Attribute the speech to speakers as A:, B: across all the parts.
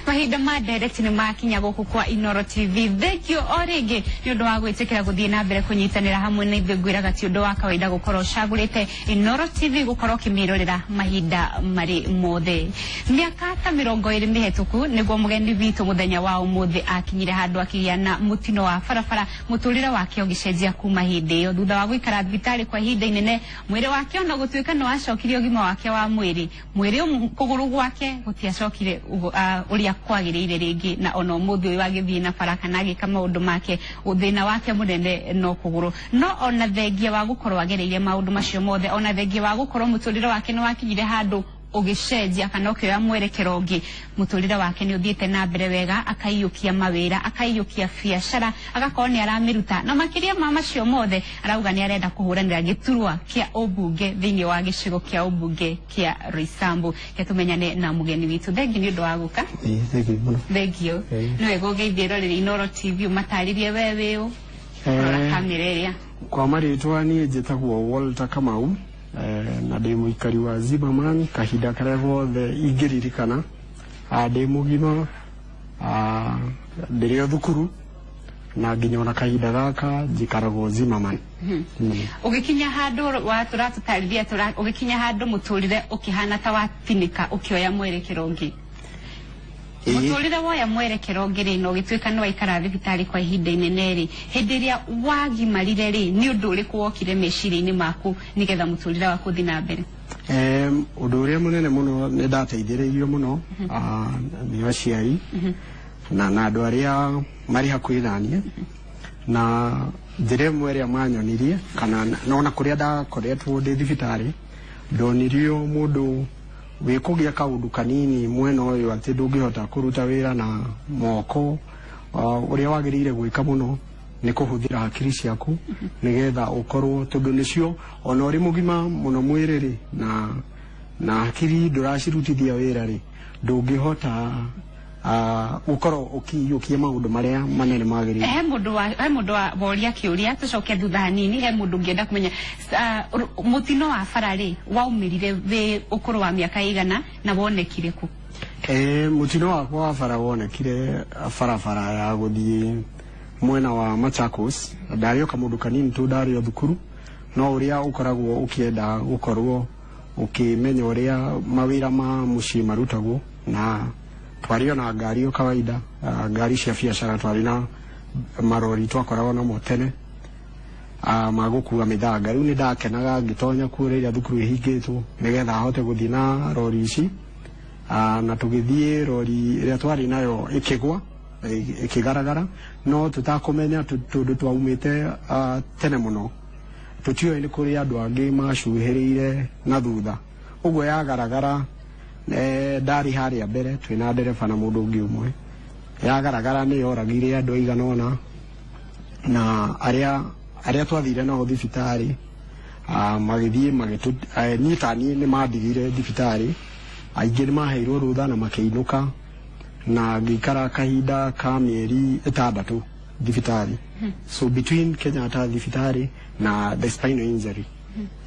A: Mahinda ma ndereti nĩ makinya gũkũ kwa Inoro TV. Thank you o rĩngĩ nĩ ũndũ wa gwĩtĩkĩra gũthiĩ na mbere kũnyitanĩra hamwe na ithuĩ. Ngwĩraga ti ũndũ wa kawaida gũkorwo ũcagũrĩte Inoro TV gũkorwo ũkĩmĩrorera mahinda marĩ mothe. Mĩaka ta 20 mĩhetũku nĩguo mũgeni witũ mũthenya wa ũmũthĩ akinyire handũ akĩgĩa na mũtino wa barabara, mũtũrĩre wake ũgĩcenjia kuma hĩndĩ ĩyo. Thutha wa gũikara thibitarĩ kwa ihinda inene, mwĩrĩ wake ona gũtuĩka nĩ wacokirie ũgima wake wa mwĩrĩ, mwĩrĩ kũgũrũ gwake gũtiacokire ũrĩa kwagĩrĩire rĩngĩ, na ona ũmũthĩ ũyũ agĩthiĩ na bara kana agĩka maũndũ make, thĩna wake mũnene no kũgũrũ. No ona thengia wa gũkorwo agereire maũndũ macio mothe, ona thengia wa gũkorwo mũtũrĩre wake nĩ wakinyire handũ ũgĩcenjia kana ũkĩoya mwerekero ũngĩ, mũtũrĩre wake nĩ ũthiĩte na mbere wega, akaiyũkia mawĩra, akaiyũkia biacara, agakorwo nĩ aramĩruta, na makĩria ma macio mothe arauga nĩ arenda kũhũranĩra gĩturwa kĩa ũmbunge thĩinĩ wa gĩcigo kĩa ũmbunge kĩa Roysambu. Tũmenyane na mũgeni witũ. Thengiũ nĩ ũndũ wa gũka.
B: Thengiũ mũno.
A: Thengiũ. Nĩ wega ũgeithie roreri Inoro TV, ũmatarĩrie we wĩũ, rora kamera ĩrĩa.
B: Kwa marĩtwa niĩ njĩtagwo Walter Kamau, na ndĩ mũikari wa Zimmerman kahinda karĩa gothe ingĩririkana. Ndĩ mũgima, ndĩrĩ o thukuru na nginya ona kahinda gaka njikaragwo Zimmerman.
A: Ũgĩkinya handũ wa tũratũtarĩria, ũgĩkinya handũ mũtũrĩre ũkĩhana ta watinĩka, ũkĩoya mwerekero ũngĩ. Mũtũrĩre woya mwerekero ũngĩ rĩ, na ũgĩtuĩka nĩ waikara thibitarĩ kwa ihinda inene rĩ, hĩndĩ ĩrĩa wagimarire rĩ, nĩ ũndũ ũrĩkũ wokire meciria-inĩ maku nĩgetha mũtũrĩre waku ũthiĩ na mbere?
B: Ũndũ ũrĩa mũnene mũno, nĩ ndateithĩrĩirio mũno nĩ aciari na andũ arĩa marĩ hakuhĩ naniĩ, na njĩra ĩmwe ĩrĩa manyonirie kana nona kũrĩa ndakoretwo ndĩ thibitarĩ, ndonirio mũndũ wĩkũgĩa kaũndũ kanini mwena ũyũ atĩ ndũngĩhota kũruta wĩra na moko, ũrĩa wagĩrĩire gwĩka mũno nĩ kũhũthĩra hakiri ciaku nĩgetha ũkorwo, tondũ nĩcio ona ũrĩ mũgima mũno mwĩrĩ rĩ, na hakiri ndũracirutithia wĩra rĩ, ndũngĩhota gũkorwo ũkĩiyũkia maũndũ marĩa manene magĩrĩire.
A: He mũndũ wa woria kĩũria, tũcoke thutha hanini. He mũndũ ũngĩenda kũmenya, mũtino wa bara rĩ, waumĩrire wĩ ũkũrũ wa mĩaka ĩigana na wonekire kũ?
B: Mũtino wakwa wa bara wonekire barabara ya gũthiĩ mwena wa Machakos. Ndarĩ o kamũndũ kanini tu, ndarĩ o thukuru, no ũrĩa ũkoragwo ũkĩenda gũkorwo ũkĩmenya ũrĩa mawĩra ma mũciĩ marutagwo, na twarĩ ona ngari o kawaida, ngari cia biacara, twarĩ na marori twakoragwo namo tene ma gũkua mĩthanga. Rĩu nĩ ndakenaga ngĩtonya kuo rĩrĩa thukuru ĩhingĩtwo nĩgetha ahote gũthiĩ na rori ici, na tũgĩthiĩ, rori ĩrĩa twarĩ nayo ĩkĩgwa, ĩkĩgaragara, no tũtakũmenya tondũ twaumĩte tene mũno, tũtiũĩ nĩ kũrĩ andũ angĩ macuhĩrĩire na thutha. Ũguo yagaragara, ndarĩ harĩa mbere twĩna ndereba na mũndũ ũngĩ ũmwe. Yagaragara nĩ yoragire andũ aigana ũna, na arĩa twathire nao thibitarĩ, magĩthiĩ magĩtũ, niĩ ta niĩ nĩ mandigire thibitarĩ, aingĩ nĩ maheirwo rũtha na makĩinũka, na ngĩikara kahinda ka mĩeri 6 thibitarĩ, so between Kenyatta thibitarĩ na the spinal injury.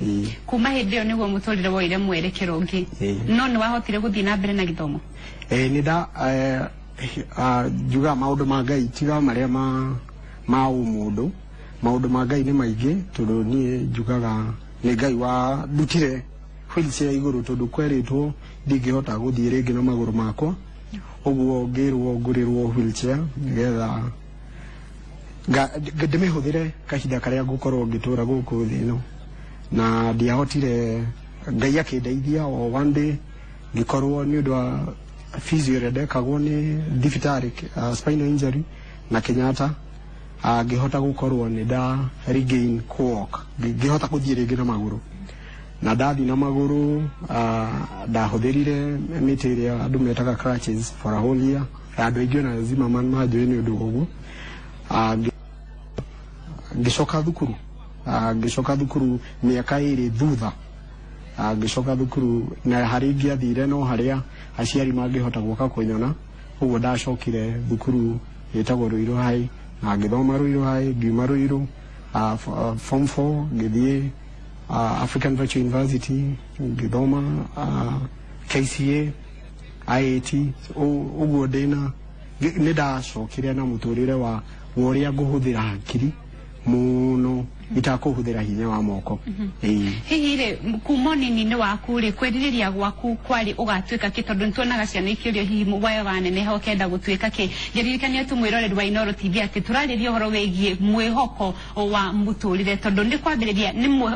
B: Ĩĩ.
A: Kuma hĩndĩ ĩyo nĩguo mũtũrĩre woire mwerekero ũngĩ?
B: Ĩĩ.
A: No nĩ wahotire gũthiĩ na mbere na gĩthomo?
B: Nĩ nda njugaga maũndũ ma Ngai tiga marĩa ma ũmũndũ, maũndũ ma Ngai nĩ maingĩ, tondũ niĩ njugaga nĩ Ngai wa ndutire wheelchair igũrũ, tondũ kwerĩtwo ndingĩhota gũthiĩ rĩngĩ na magũrũ makwa. Ũguo ngĩrwo ngũrĩrwo wheelchair nĩgetha ndĩmĩhũthĩre kahinda karĩa ngũkorwo ngĩtũra gũkũ thĩ ĩno, na ndiahotire. Ngai akĩndeithia, o one day ngĩkorwo nĩ ũndũ wa physio ĩrĩa ndekagwo nĩ thibitarĩ, spinal injury na Kenyatta, ngĩhota gũkorwo nĩ nda regain walk, ngĩhota gũthiĩ rĩngĩ na magũrũ. Na ndathiĩ na magũrũ, ndahũthĩrire mĩtĩ ĩrĩa andũ metaga crutches for a whole year. Andũ aingĩ ona Zimmerman manjũĩ nĩ ũndũ wa ũguo. Ngĩcoka thukuru, ngĩcoka thukuru mĩaka 2 thutha. Ngĩcoka thukuru na harĩa ingĩathire no harĩa aciari mangĩhota gũka kũnyona. Ũguo ndacokire thukuru ĩtagwo Ruiru High na ngĩthoma Ruiru High. Ngiuma Ruiru, form 4, ngĩthiĩ African Virtual University, ngĩthoma KCA. IAT ũguo ndĩna nĩ ndacokire na mũtũrĩre wa ũrĩa ngũhũthĩra hakiri mũno itakũhũthĩra hinya wa moko.
A: Hihi rĩ kuma ũnini-inĩ waku rĩ kwĩrirĩria gwaku kwarĩ ũgatuĩka kĩ tondũ nĩtuonaga ciana ikĩũrio hihi we waneneha ũkenda gũtuĩka kĩ. Ngĩririkania tu mwĩroreri wa Inooro TV atĩ tũrarĩria ũhoro wĩgiĩ mwĩhoko wa mũtũrĩre tondũ nĩ kwambĩrĩria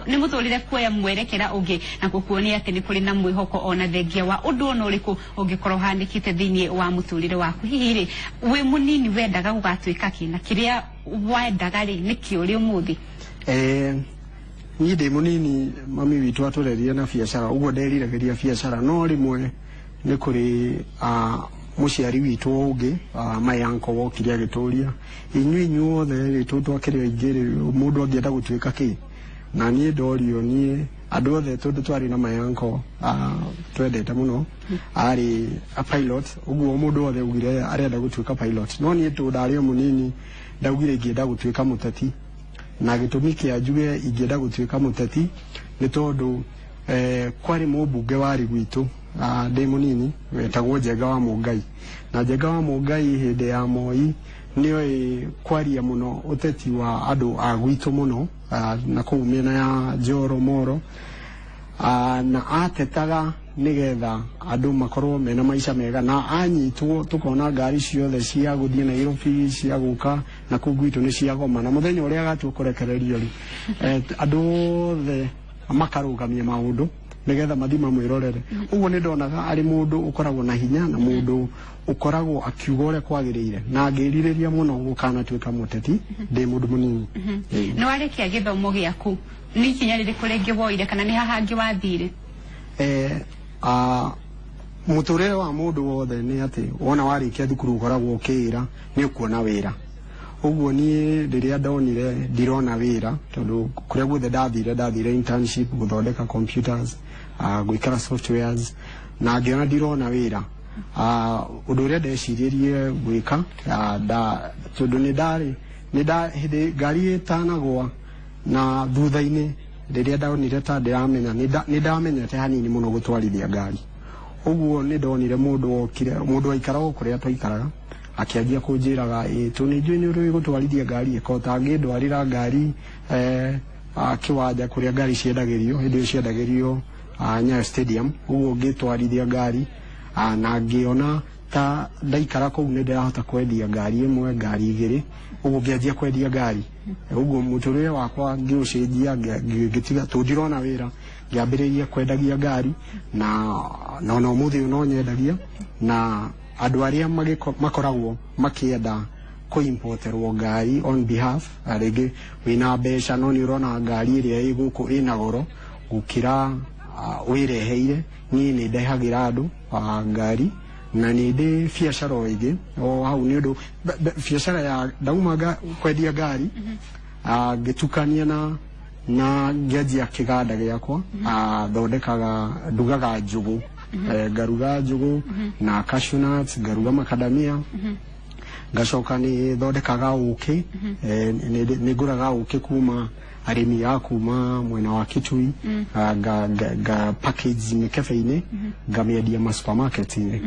A: nĩ mũtũrĩre kuoya mwerekera ũngĩ na gũkuonia atĩ nĩ kũrĩ na mwĩhoko ona thengia wa ũndũ ona ũrĩkũ ũngĩkorwo ũhanĩkĩte thĩinĩ wa mũtũrĩre waku. Hihi rĩ wĩ mũnini wendaga gũgatuĩka kĩ na kĩrĩa wendaga rĩ nĩkĩ ũrĩ ũmũthĩ?
B: Niĩ ndĩ mũnini mami witũ atũrerire na biacara ũguo nderiragĩria biacara no rĩmwe nĩ kũrĩ mũciari witũ ũngĩ my uncle wokire agĩtũria inyuĩ inyuothe rĩ twakĩrĩ aingĩ rĩ mũndũ angĩenda gũtuĩka kĩ na niĩ ndorio niĩ andũ othe tondũ twarĩ na my uncle twendete mũno arĩ a pilot ũguo mũndũ wothe augire arenda gũtuĩka pilot no niĩ tondũ ndarĩ o mũnini ndaugire ingĩenda gũtuĩka mũteti na gĩtũmi kĩa njuge ingĩenda gũtuĩka mũteti nĩ tondũ kwarĩ mũmbunge warĩ gwitũ ndĩ mũnini wetagwo Njenga wa Mũngai na Njenga wa Mũngai hĩndĩ ya Moi nĩoĩ kwaria mũno ũteti wa andũ a gwitũ mũno na kũu mĩena ya Njoro Moro na atetaga nĩgetha andũ makorwo mena maica mega na anyitwo tukona ngari ciothe cia gũthiĩ Nairobi cia gũka na kũu gwitũ nĩ cia goma na mũthenya ũrĩa agatua kũrekererio rĩ andũ othe makarũgamia maũndũ nĩgetha mathiĩ mamwĩrorere. Ũguo nĩ ndonaga arĩ mũndũ ũkoragwo na hinya na mũndũ ũkoragwo akiuga ũrĩa kwagĩrĩire na ngĩrirĩria mũno gũkanatuĩka mũteti ndĩ mũndũ mũnini.
A: Nĩ warĩkia gĩthomo gĩaku nĩ ikinya rĩrĩkũ rĩngĩ woire kana nĩ haha hangĩ wathire?
B: Mũtũrĩre wa mũndũ wothe nĩ atĩ wona warĩkia thukuru ũkoragwo ũkĩĩra nĩ ũkuona wĩra. Ũguo niĩ rĩrĩa ndonire ndirona wĩra tondũ kũrĩa guothe ndathire internship gũthondeka computers gwĩkĩra softwares na ngĩona ndirona wĩra ũndũ ũrĩa ndeciririe gwĩka tondũ nĩ ndarĩ hĩndĩ ngari ĩtanagwa na thutha-inĩ rĩrĩa ndonire ta ndĩramenya nĩ ndamenyete hanini mũno gũtwarithia ngari ũguo nĩ ndonire mũndũ wokire mũndũ waikaraga kũrĩa twaikaraga akĩanjia kũnjĩraga tũ nĩ njũĩ nĩ ũrĩ gũtwarithia ngari ĩko tangĩndwarĩra ngari kĩwanja kũrĩa ngari ciendagĩrio hĩndĩ ĩyo ciendagĩrio Nyayo Stadium ũguo ngĩtwarithia ngari na ngĩona ta ndaikara kũu nĩ ndĩrahota kwendia ngari ĩmwe ngari igĩrĩ ũguo ngĩanjia kwendia ngari ũguo mũtũrĩre wakwa ngĩũcenjia ngĩtiga tondũ ndirona wĩra ngĩambĩrĩria kwendagia ngari na ona ũmũthĩ ũyũ no nyendagia na andũ arĩa makoragwo makĩenda kũimporterwo ngari on behalf rĩngĩ wĩna mbeca no nĩ ũrona ngari ĩrĩa ĩ gũkũ ĩna goro gũkĩra wĩreheire niĩ nĩ ndehagĩra andũ ngari na nĩ ndĩ biacara o ĩngĩ o hau nĩ ũndũ biacara ya ndauma kwendia ngari ngĩtukania na ngĩanjia kĩganda gĩakwa thondekaga ndugaga njũgũ ngaruga njũgũ na cashew nuts ngaruga macadamia ngacoka nĩ thondekaga ũkĩ nĩ ngũraga ũkĩ kuma arĩmi a kuma mwena wa Kitui nga package mĩkebe-inĩ ngamĩendia ma supermarket-inĩ.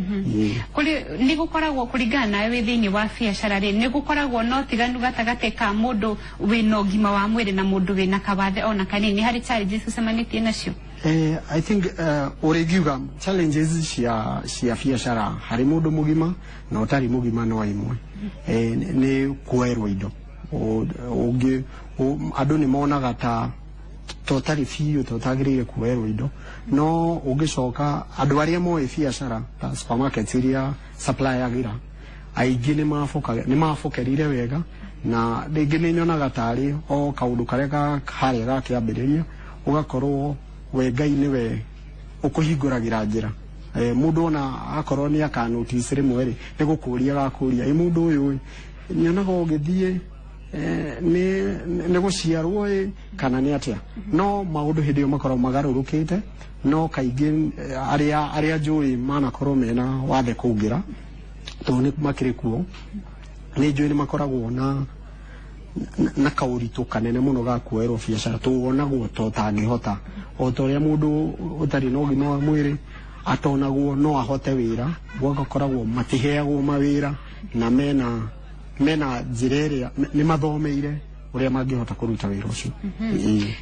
A: Kũrĩ nĩ gũkoragwo kũringana nawe wĩ thĩinĩ wa biacara rĩ nĩ gũkoragwo na ũtiganu gatagatĩ ka mũndũ wĩna ũgima wa mwĩrĩ na mũndũ wĩna kawathe ona kanini harĩ challenges ũcemanĩtie nacio?
B: I think ũrĩngiuga challenges cia biacara harĩ mũndũ mũgima na ũtarĩ mũgima no imwe nĩ kuoerwo indo ũngĩ andũ nĩ monaga ta tũtarĩ biũ tũtagĩrĩire kuoerwo indo no ũngĩcoka andũ arĩa moĩ biacara ta supermarkets iria suppliagĩra aingĩ nĩ mabokerire wega na rĩngĩ nĩ nyonaga tarĩ o kaũndũ karĩa harĩa gakĩambĩrĩria ũgakorwo we Ngai nĩwe ũkũhingũragĩra njĩra mũndũ ona akorwo nĩ aka notice rĩmwe rĩ nĩ gũkũria gakũria ĩ mũndũ ũyũ nyonaga ũgĩthiĩ nĩ gũciarwo ĩ kana nĩ atĩa no maũndũ hĩndĩ ĩyo makoragwo magarũrũkĩte no kaingĩ arĩa njũĩ manakorwo mena wathe kũngĩra tondũ nĩ makĩrĩ kuo nĩ njũĩ nĩ makoragwo na kaũritũ kanene mũno ga kuoerwo biacara tũwonagwo to tangĩhota o ta ũrĩa mũndũ ũtarĩ na ũgima wa mwĩrĩ atonagwo no ahote wĩra, gũgakoragwo matiheagwo mawĩra na mena njĩra ĩrĩa nĩ mathomeire ũrĩa mangĩhota kũruta wĩra ũcio.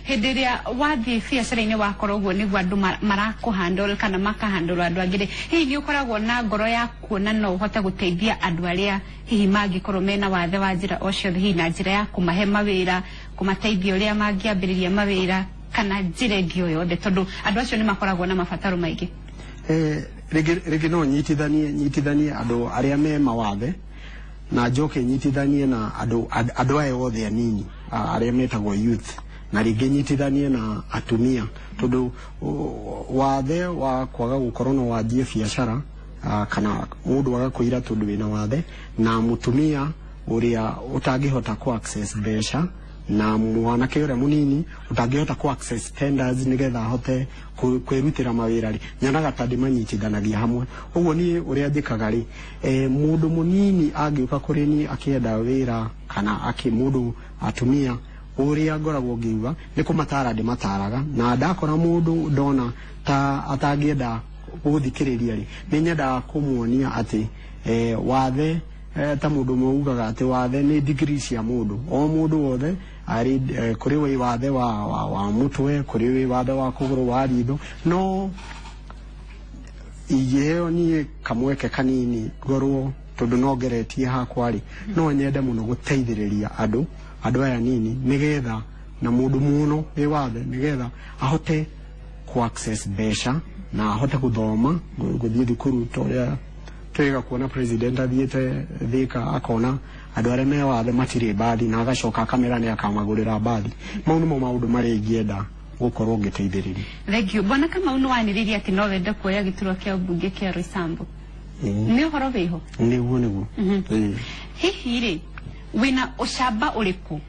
A: Hĩndĩ ĩrĩa wathiĩ biacara-inĩ wakorwo ũguo nĩguo andũ marakũhandle kana makahandle andũ angĩ rĩ, hihi nĩ ũkoragwo na ngoro ya kuona no ũhote gũteithia andũ arĩa hihi mangĩkorwo mena wathe wa njĩra o ciothe, hihi na njĩra ya kũmahe mawĩra, kũmateithia ũrĩa mangĩambĩrĩria mawĩra kana njĩra ĩngĩ o yothe, tondũ andũ acio nĩ makoragwo na mabataro maingĩ?
B: Rĩngĩ no nyitithanie andũ arĩa me mawathe, na njoke nyitithanie na andũ aya othe anini arĩa metagwo youth, na rĩngĩ nyitithanie na atumia, tondũ wathe wa kwaga gũkorwo no wanjie biacara, kana mũndũ agakwĩra tondũ wĩna wathe, na mũtumia ũrĩa ũtangĩhota ku access mbeca, na mwanake ũrĩa mũnini ũtangĩhota ku access tenders nĩgetha ahote kwĩrutĩra mawĩra rĩ, nyonaga ta ndĩmanyitithanagia hamwe. Ũguo niĩ ũrĩa njĩkaga rĩ, mũndũ mũnini angĩũka kũrĩ niĩ akĩenda wĩra kana akĩ mũndũ atumia, ũrĩa ngoragwo ngĩuga nĩ kũmatara ndĩmataraga, na ndakora mũndũ ndona ta atangĩenda gũthikĩrĩria rĩ, nĩ nyendaga kũmuonia atĩ wathe, ta mũndũ ũmwe ugaga atĩ wathe nĩ degree cia mũndũ, o mũndũ wothe arĩ kũrĩ wĩ wathe wa mũtwe, kũrĩ wĩ wathe wa kũgũrũ, wa ritho. No ingĩheo niĩ kamweke kanini ngorwo tondũ no ngeretie hakwa rĩ, no nyende mũno gũteithĩrĩria andũ aya nini, nĩgetha na mũndũ mũno wĩ wathe nĩgetha ahote ku access mbeca na ahote gũthoma, gũthiĩ thukuru, ta ũrĩa twĩga kuona president athiĩte Thika akona andũ arĩa me wathe matirĩ mbathi, na agacoka akamera nĩ akamagũrĩra mbathi. Mau nĩmo maũndũ marĩa ingĩenda gũkorwo ngĩteithĩrĩria.
A: Thank you. Bwana Kamau, nĩ wanĩrĩria atĩ no wende kuoya gĩturwa kĩa ũmbunge kĩa Roysambu. Nĩ ũhoro wĩho?
B: Nĩguo.
A: Hihi rĩ, wĩna ũcamba ũrĩkũ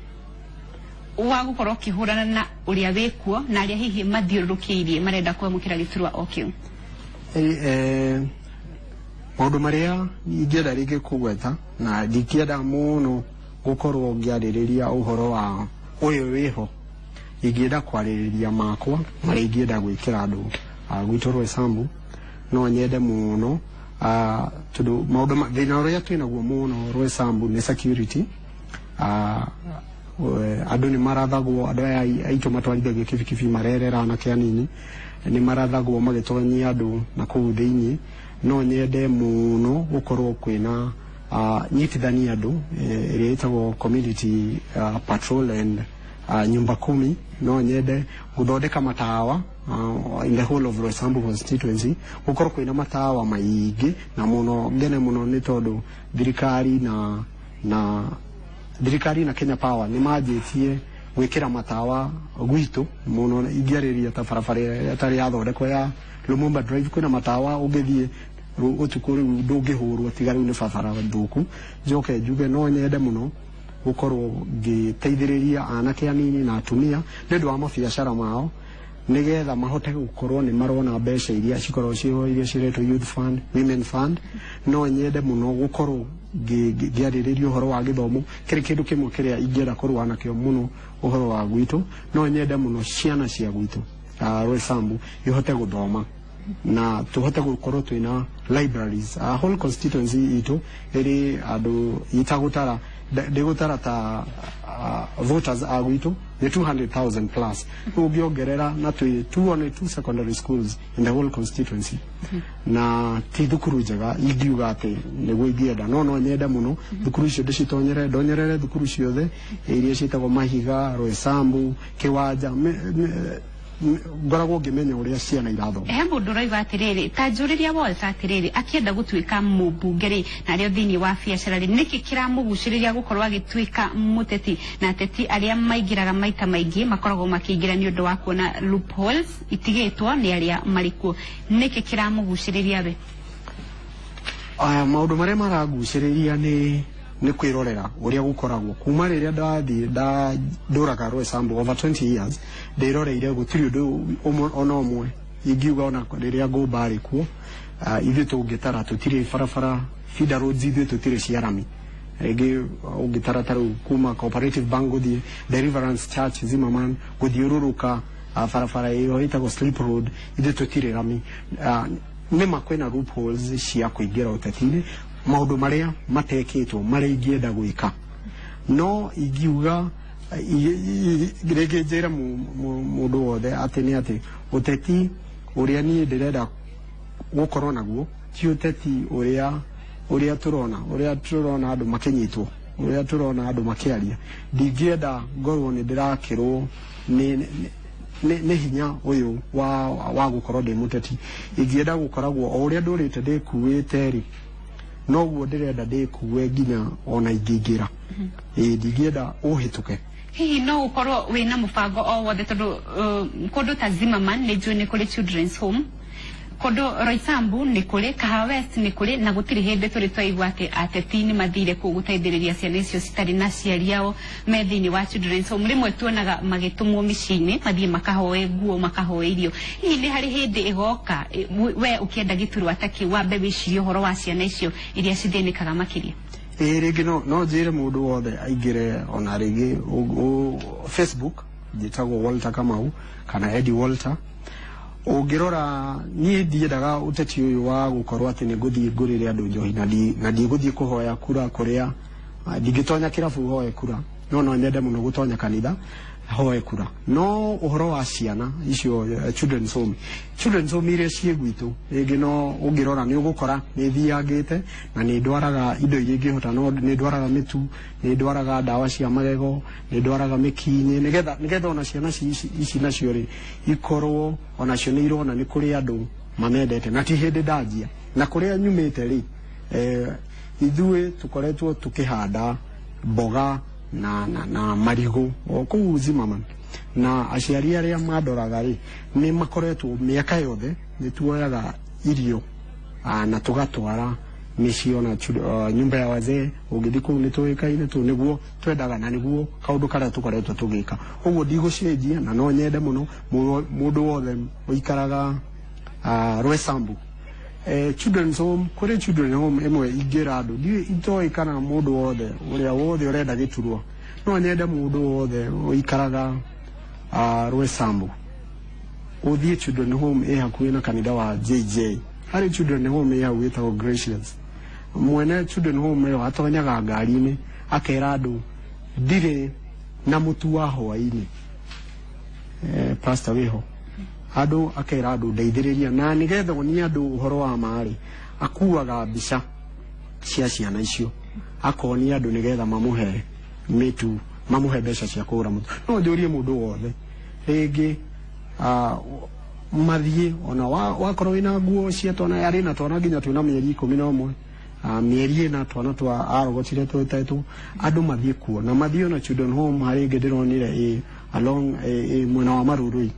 A: wa gũkorwo ũkĩhũrana na ũrĩa wĩkuo na arĩa hihi mathiũrũrũkĩirie marenda kwamũkĩra gĩturwa o kĩu?
B: Maũndũ marĩa ingĩenda rĩngĩ kũgweta, na ndingĩenda mũno gũkorwo ngĩarĩrĩria ũhoro wa ũyũ wĩho, ingĩenda kwarĩrĩria makwa marĩa ingĩenda gwĩkĩra andũ gwitũ Roysambu. No nyende mũno, tondũ maũndũ thĩna ũrĩa twĩnaguo mũno Roysambu nĩ security. Andũ nĩ marathagwo, andũ aya aitũ matwarithagia kibikibi marerera anake anini, nĩ marathagwo magĩtonyia andũ na kũu thĩiniĩ. No nyende mũno gũkorwo kwĩna nyitithania andũ, ĩrĩa ĩtagwo community patrol and nyumba kumi. No nyende gũthondeka matawa in the whole of Roysambu constituency, gũkorwo kwĩna matawa maingĩ, na mũno ngene mũno nĩ tondũ thirikari na thirikari na Kenya Power nĩ manjĩtie gwĩkĩra matawa gwitũ mũno. Ingĩarĩria ta barabara ĩrĩa ĩtarĩ yathondekwo ya Lumumba Drive, kwĩna matawa ũngĩthiĩ ũtukũ rĩu ndũngĩhũrwo, tiga rĩu nĩ barabara thũku. Njoke njuge no nyende mũno gũkorwo ngĩteithĩrĩria anake anini na atumia nĩ ũndũ wa mabiacara mao, nĩgetha mahote gũkorwo nĩ marona mbeca iria cikoragwo ciho, iria ciretwo youth fund, women fund. No nyende mũno gũkorwo ngĩarĩrĩria ũhoro wa gĩthomo, kĩrĩ kĩndũ kĩmwe kĩrĩa ingĩenda kũrũa nakĩo mũno ũhoro wa gwitũ. No nyende mũno ciana cia gwitũ Roysambu ihote gũthoma, na tũhote gũkorwo twĩna libraries. Whole constituency itũ ĩrĩ andũ itagũtara, ndĩgũtara ta voters a gwitũ nĩ 200,000 plus, rĩu ũngĩongerera na twĩ two, only two secondary schools in the whole constituency, na ti thukuru njega ingiuga atĩ nĩguo ingĩenda. No nyende mũno thukuru icio ndĩcitonyere, ndonyerere thukuru ciothe iria ciĩtagwo Mahiga, Roysambu, Kĩwanja, ngoragwo ngĩmenya ũrĩa ciana irathoma.
A: He mũndũ ũroiga atĩrĩrĩ, ta njũrĩria Walter atĩrĩrĩ, akĩenda gũtuĩka mũmbunge rĩ, na arĩ o thĩinĩ wa biacara rĩ, nĩkĩ kĩramũgucĩrĩria gũkorwo agĩtuĩka mũteti? Na ateti arĩa maingĩraga maita maingĩ makoragwo makĩingĩra nĩ ũndũ wa kuona loopholes itigĩtwo nĩ arĩa marĩ kuo. Nĩkĩ kĩramũgucĩrĩria we?
B: Aya maũndũ marĩa maragucĩrĩria nĩ kwĩrorera ũrĩa gũkoragwo kuma rĩrĩa ndathiĩ ndũraga Roysambu over 20 years, ndĩroreire gũtirĩ ũndũ ona ũmwe ingiuga, ona rĩrĩa ngũmba arĩ kuo, ithuĩ tũngĩtara tũtirĩ barabara, feeder roads ithuĩ tũtirĩ cia rami. Rĩngĩ ũngĩtara ta rĩu kuma Cooperative Bank gũthiĩ Deliverance Church Zimmerman gũthiũrũrũka, barabara ĩyo ĩtagwo slip road, ithuĩ tũtirĩ rami. Nĩma kwĩna loopholes cia kũingĩra ũteti-inĩ, maũndũ marĩa matekĩtwo marĩa ingĩenda gwĩka, no ingiuga rĩngĩ njĩre mũndũ wothe atĩ nĩ atĩ ũteti ũrĩa niĩ ndĩrenda gũkorwo naguo ti ũteti ũrĩa tũrona, ũrĩa tũrona andũ makĩnyitwo, ũrĩa tũrona andũ makĩaria. Ndingĩenda ngorwo nĩ ndĩrakĩrwo nĩ hinya ũyũ wa gũkorwo ndĩ mũteti. Ingĩenda gũkoragwo o ũrĩa ndũrĩte ndĩkuĩte rĩ, noguo ndĩrenda ndĩkue nginya ona ingĩingĩra. Ĩĩ, ndingĩenda ũhĩtũke.
A: Hihi no ukorwo wina mubango o wothe, tondu kundu ta Zimmerman nĩ njũĩ nĩ kũrĩ children's home, kundu Roysambu nĩ kũrĩ, Kahawa West nĩ kũrĩ, na gũtirĩ hĩndĩ tũrĩ twaigua atĩ ateti nĩ mathire kũu gũteithĩrĩria ciana icio citarĩ na aciari ao me thĩinĩ wa children's home. Rĩmwe tuonaga magĩtũmwo mĩciĩ-inĩ mathiĩ makahoe nguo, makahoe irio. Hihi nĩ harĩ hĩndĩ ĩgoka we ũkĩenda gĩturwa ta kĩu wambe wĩcirie ũhoro wa ciana icio iria cithĩnĩkaga makĩria?
B: Ĩĩ, rĩngĩ no njĩre mũndũ wothe aingĩre ona rĩngĩ Facebook, njĩtagwo Walter Kamau kana Eddie Walter. Ũngĩrora niĩ ndiendaga ũteti ũyũ wa gũkorwo atĩ nĩ ngũthiĩ ngũrĩre andũ njohi na ndigũthiĩ kũhoya kura kũrĩa ndingĩtonya kĩrabu hoe kura, no nyende mũno gũtonya kanitha hoe kura. No ũhoro wa ciana icio, children's home, children's home iria ciĩ gwitũ, rĩngĩ no ũngĩrora nĩ ũgũkora nĩ thiangĩte na nĩ ndwaraga indo iria ingĩhota, no nĩ ndwaraga mĩtu, nĩ ndwaraga ndawa cia magego, nĩ ndwaraga mĩkinyĩ, nĩgetha ona ciana ici nacio rĩ ikorwo onacio nĩ irona nĩ kũrĩ andũ mamendete. Na ti hĩndĩ ndanjia na kũrĩa nyumĩte rĩ, ithuĩ tũkoretwo tũkĩhanda mboga na marigũ o kũu Zimmerman, na aciari arĩa mandoraga rĩ nĩ makoretwo mĩaka yothe nĩ tuoyaga irio na tũgatwara mĩciĩ ona nyumba ya wazee. Ũngĩthiĩ kũu nĩ tũĩkaine tu nĩguo twendaga na nĩguo kaũndũ karĩa tũkoretwo tũgĩka. Ũguo ndigũcenjia, na no nyende mũno mũndũ wothe ũikaraga Roysambu, children's home, kũrĩ children home ĩmwe ingĩra andũ, ndiũĩ itoĩ kana mũndũ wothe ũrĩa wothe ũrenda gĩturwa, no nyende mũndũ wothe ũikaraga Roysambu ũthiĩ children home ĩ hakuhĩ na kanitha wa JJ. Harĩ children home ĩ hau ĩtagwo Gracious. Mwene children home ĩyo atonyaga ngari-inĩ akera andũ ndirĩ na mũtu wa hwaĩ-inĩ, pastor wĩho andũ akera andũ ndeithĩrĩria, na nĩgetha onie andũ ũhoro wa marĩ akuaga mbica cia ciana icio akonia andũ nĩgetha mamũhe mĩtu, mamũhe mbeca cia kũgũra mũtu. No njũrie mũndũ wothe rĩngĩ mathiĩ ona wakorwo wĩna nguo cia twana, arĩ na twana nginya twĩna mĩeri 11, mĩeri ĩna, twana twa arogotire twĩtetwo, andũ mathiĩ kuo na mathiĩ ona children home. Harĩ ĩngĩ ndĩronire ĩ along ĩ mwena wa Marurui,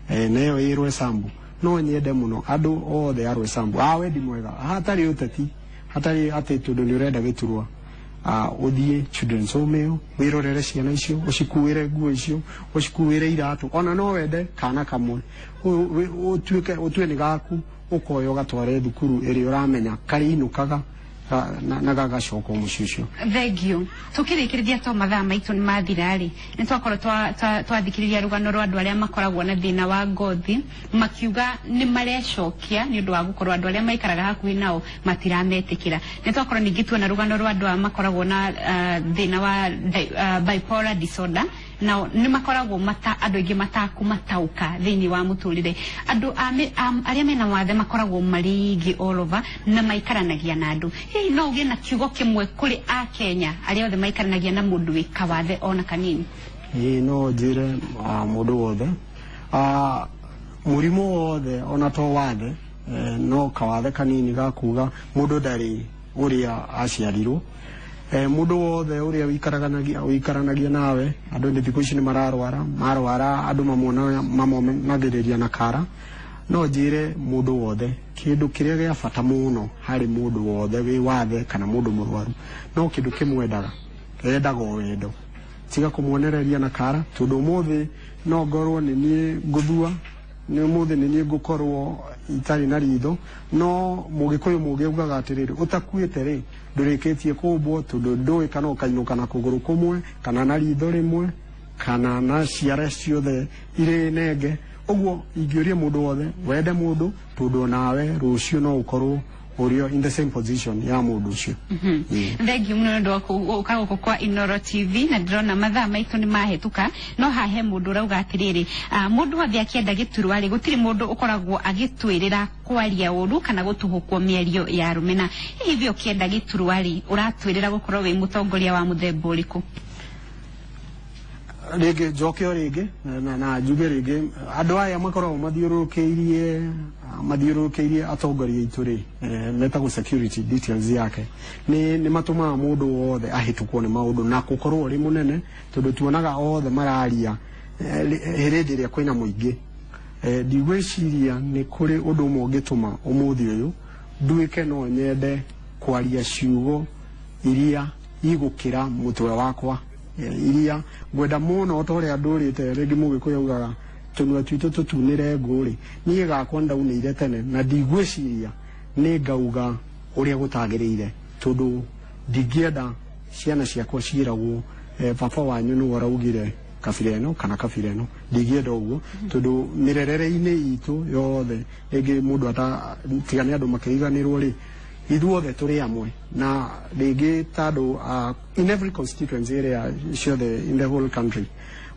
B: na ĩyo ĩ Roysambu. No nyende mũno andũ othe a Roysambu a wendi mwega, hatarĩ ũteti, hatarĩ atĩ tondũ nĩ ũrenda gĩturwa, ũthiĩ children's home ĩyo wĩrorere ciana icio, ũcikuĩre nguo icio, ũcikuĩre iratũ. Ona no wende kana kamwe ũtuĩke ũtue nĩ gaku, ũkoya ũgatware thukuru ĩrĩa ũramenya karĩinũkaga na gagacoka mũciĩ ũcio.
A: Thank you. Tukĩrĩkĩrĩria to mathaa maitũ nĩ mathira rĩ, nĩ twakorwo twathikĩrĩria rũgano rwa andũ arĩa makoragwo na thĩna wa ngothi, makiuga nĩ marecokia nĩ ũndũ wa gũkorwo andũ arĩa maikaraga hakuhĩ nao matirametĩkĩra. Nĩ twakorwo ningĩ tuona rũgano rwa andũ arĩa makoragwo na thĩna wa bipolar disorder, nao nĩ makoragwo mata andũ aingĩ matakũmatauka thĩinĩ wa mũtũrĩre. Andũ arĩa mena wathe makoragwo marĩ aingĩ all over na maikaranagia na andũ. Hihi no ũgĩe na kiugo kĩmwe kũrĩ akenya arĩa othe maikaranagia na mũndũ wĩ kawathe ona kanini?
B: Ĩĩ, no njĩre mũndũ wothe, mũrimũ wothe ona to wathe, no kawathe kanini ga kuga mũndũ ndarĩ ũrĩa aciarirwo, mũndũ wothe ũrĩa ũikaranagia nawe, andũ nĩ thikũ ici nĩ mararwara, marwara andũ mamonagĩrĩria na kara. No njĩre mũndũ wothe kĩndũ kĩrĩa gĩa bata mũno harĩ mũndũ wothe wĩ wathe kana mũndũ mũrwaru, no kĩndũ kĩmwendaga, endaga o wendo. Tiga kũmuonereria na kara, tondũ ũmũthĩ no ngorwo nĩ niĩ ngũthua, nĩ ũmũthĩ nĩ niĩ ngũkorwo itarĩ na ritho, no mũgĩkũyũ mũgĩ augaga atĩrĩrĩ, ũtakuĩte rĩ ndũrĩkĩtie kũmbwo, tondũ ndũĩ kana ũkainũka na kũgũrũ kũmwe kana na ritho rĩmwe kana na ciara ciothe irĩ nenge. Ũguo ingĩũria mũndũ wothe, wende mũndũ, tondũ onawe rũciũ no ũkorwo ũrĩ in the same position ya mũndũ ũcio.
A: Thengiũ mũno nĩ ũndũ wa gũka gũkũ kwa Inoro TV, na ndĩrona mathaa maitũ nĩ mahĩtũka, no hahe mũndũ ũrauga atĩrĩrĩ, mũndũ wothe akĩenda gĩturwa rĩ, gũtirĩ mũndũ ũkoragwo agĩtuĩrĩra kwaria ũru kana gũtuhũkwo mĩario ya rũmena. Hihi we ũkĩenda gĩturwa rĩ, ũratuĩrĩra gũkorwo wĩ mũtongoria wa mũthemba ũrĩkũ?
B: Rĩngĩ njoke o rĩngĩ na njuge rĩngĩ, andũ aya makoragwo mathiũrũrũkĩirie atongoria aitũ rĩ, metagwo security details yake, nĩ matũmaga mũndũ wothe ahĩtũkwo nĩ maũndũ na gũkorwo ũrĩ mũnene, tondũ tuonaga othe mararia hĩndĩ ĩrĩa kwĩna mũingĩ. Ndigwĩciria nĩ kũrĩ ũndũ ũmwe ũngĩtũma ũmũthĩ ũyũ nduĩke no nyende kwaria ciugo iria igũkĩra mũtwe wakwa, iria ngwenda mũno, ta ũrĩa ndũrĩte rĩngĩ Mũgĩkũyũ augaga tũnua twitũ tũtunĩre ngũ rĩ, niĩ gakwa ndaunĩire tene, na ndigwĩciria nĩ ngauga ũrĩa gũtagĩrĩire, tondũ ndingĩenda ciana ciakwa ciĩragwo, baba wanyu nĩwe ũraugire kabira ĩno kana kabira ĩno. Ndingĩenda ũguo, tondũ mĩrerere-inĩ itũ yothe, rĩngĩ mũndũ ata tiga nĩ andũ makĩriganĩrwo rĩ, ithuothe tũrĩ amwe, na rĩngĩ tondũ in every constituency area ciothe in the whole country,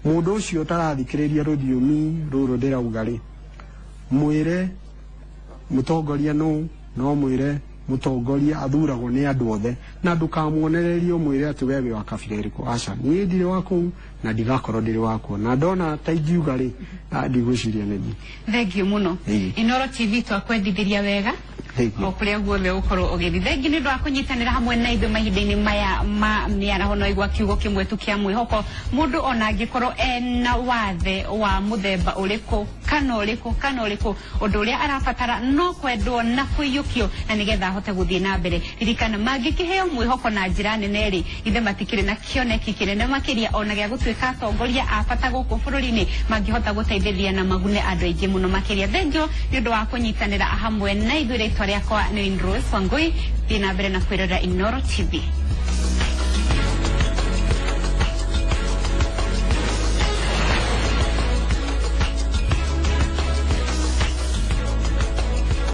B: mũndũ ũcio ũtarathikĩrĩria rũthiomi rũrũ ndĩrauga rĩ, mwĩre mũtongoria no no mwĩre mũtongoria athuragwo nĩ andũ othe, na ndũkamuonererie ũmwĩre atĩ we wĩ wa kabira ĩrĩkũ. Aca, niĩ ndirĩ wa kũu na ndigakorwo ndĩrĩ wakuo, na ndona ta ingiuga rĩ, ndigwĩciria nĩ niĩ.
A: Thengiũ mũno. Inoro TV twakwendithĩria wega
B: Thank you.
A: o kũrĩa guothe ũkorwo ũgĩthiĩ. Thengiũ nĩ ũndũ wa kũnyitanĩra hamwe na ithuĩ mahinda-inĩ maya ma mĩaraho. No igua kiugo kĩmwe tu kĩa mwĩhoko, mũndũ ona angĩkorwo ena wathe wa mũthemba ũrĩkũ kana ũrĩkũ kana ũrĩkũ, ũndũ ũrĩa arabatara no kwendwo na kũiyũkio na nĩgetha ahote gũthiĩ na mbere. Ririkana, mangĩkĩheo mwĩhoko na njĩra nene rĩ, ithe matikĩrĩ na kĩoneki kĩnene makĩria ona gĩa gũtuĩka atongoria a bata gũkũ bũrũri-inĩ, mangĩhota gũteithĩrĩria na magune andũ aingĩ mũno makĩria. Thengiũ nĩ ũndũ wa kũnyitanĩra hamwe na ithuĩ. Rĩtwa rĩakwa nĩ Rose Wangui. Thiĩ na mbere na kwĩrorera Inoro TV.